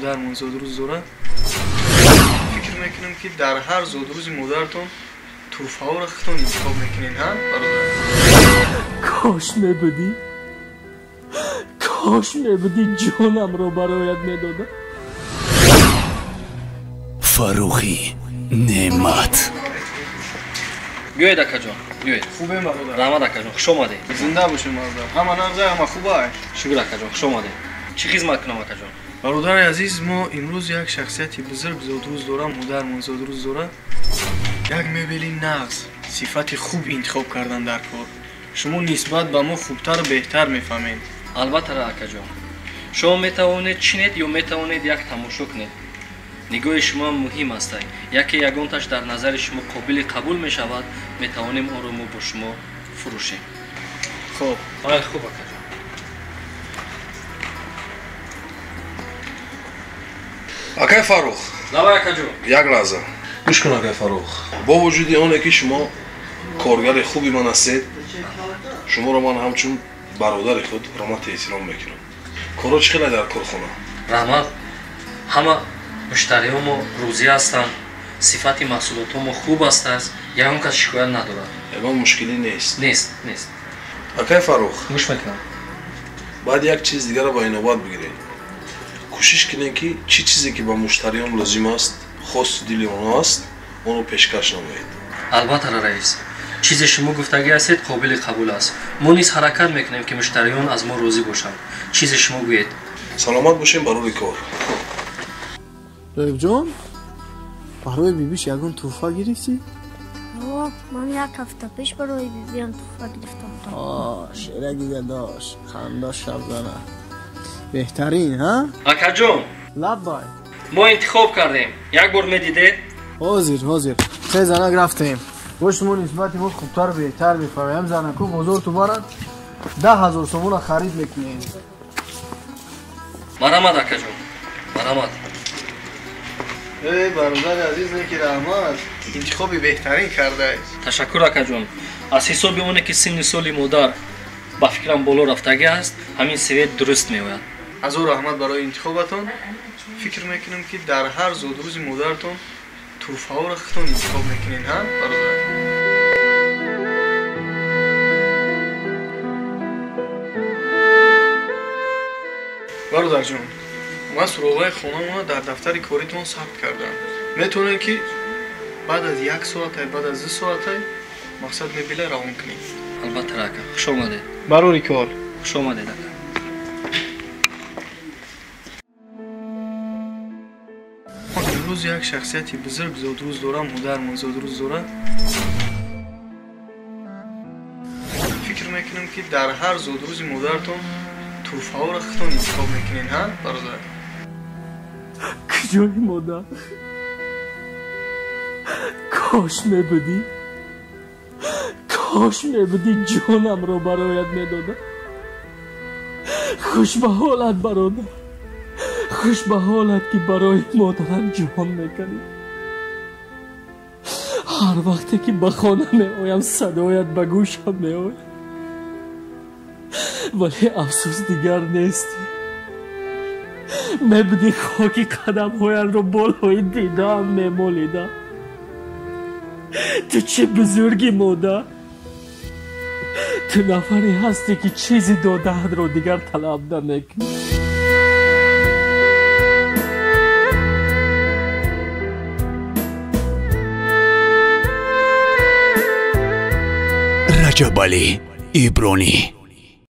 модармон зодрӯз дорад. Фикр мекунам, ки дар ҳар зодрӯзи модаратон тӯҳфаҳоро худтон интихоб мекунед, ҳа бародар? Кош мебудӣ, кош мебудӣ, ҷонамро бароят медодам. Фаррухӣ Неъмат. Биёед, акаҷон, биёед. Хубем, бародар. Раҳмат, акаҷон, хуш омадед. Зинда бошем, бародар. Ҳама нағза, ҳама хуба. Шукр, акаҷон, хуш омадед. Чӣ хизмат кунам, акаҷон? Бародари азиз, мо имрӯз як шахсияти бузург зодрӯз дорам, модармон зодрӯз дорад. Як мебели нағз, сифати хуб интихоб кардан дар кор. Шумо нисбат ба мо хубтару беҳтар мефаҳмед. Албатта, акаҷон, шумо метавонед чинед ё метавонед як тамошо кунед. Нигоҳи шумо муҳим аст. Яке ягонташ дар назари шумо қобили қабул мешавад, метавонем онро мо бо шумо фурӯшем. Хуб. Ай, хуб, акаҷон. Акай Фаррух. Давай, акаҷон. Як лаҳза гӯш кун, акай Фаррух. Бо вуҷуди оне ки шумо коргари хуби ман ҳастед, шуморо ман ҳамчун бародари худ ҳурмату эҳтиром мекунам. Корҳо чӣ хеле дар корхона? Раҳмат, ҳама муштариҳо мо розӣ ҳастанд, сифати маҳсулотҳо мо хуб астааст, ягон кас шикоят надорад. Ягон мушкилӣ нест? Нест, нест. Акай Фаррух. Гӯш мекунам. Баъд як чиз дигарро ба инобат бигиред. Кӯшиш кунед, ки чӣ чизе ки ба муштариён лозим аст, хости дили онҳо аст, онро пешкаш намоед. Албатта, раис, чизе шумо гуфтагӣ ҳастед, қобили қабул аст. Мо низ ҳаракат мекунем, ки муштариён аз мо розӣ бошанд. Чизе шумо гӯед. Саломат бошем, барори кор. Раибҷон, барои бибиш ягон тӯҳфа гирифтӣ? Ман як ҳафта пеш барои бибиам тӯҳфа гирифтам. Шераги дадош, ханда шабзана. Беҳтарин, ҳа? Акаҷон. Лаббай. Мо интихоб кардем. Як бор медидед? Ҳозир, ҳозир. Се занак рафтем. Бо шумо нисбати мо хубтару беҳтар мефаҳмем. Занаку бозор ту барад, 10 000 сомона харид мекунем. Марҳамат, акаҷон, марҳамат. Эй, бародари азиз, неки раҳмат, интихоби беҳтарин кардааст. Ташаккур, акаҷон. Аз ҳисоби оне ки синни соли модар ба фикрам боло рафтагӣ аст, ҳамин цвет дуруст меояд. Ҳазор раҳмат барои интихобатон. Фикр мекунам, ки дар ҳар зодрӯзи модаратон тӯҳфаҳоро худтон интихоб мекунед, ҳа бародар? Бародарҷон, ман суроғаи хонамонро дар дафтари коритон сабт кардам. Метавонед, ки баъд аз як соатай, баъд аз 2 соатай мақсад мебела равон кунед. Албатта, ака, хуш омадед. Барори кор. Хуш омадед, ака. Имрӯз як шахсияти бузург зодрӯз дорам, модармон зодрӯз дорад. Фикр мекунам, ки дар ҳар зодрӯзи модаратон тӯҳфаҳоро худтон интихоб мекунед, ҳа бародар? Куҷои модар? Кош мебудӣ, кош мебудӣ, ҷонамро бароят медодам. Хуш ба ҳолат, бародар, хуш ба ҳолат, ки барои модарам ҷон мекунӣ. Ҳар вақте ки ба хона меоям, садоят ба гӯшам меояд, вале афсӯс, дигар нестӣ. Мебудӣ, хоки қадамҳоятро болои дидаам мемолидам. Ту чӣ бузургӣ, модар! Ту нафаре ҳастӣ, ки чизи додаатро дигар талаб намекунӣ. Раҷабалӣ Ибронӣ.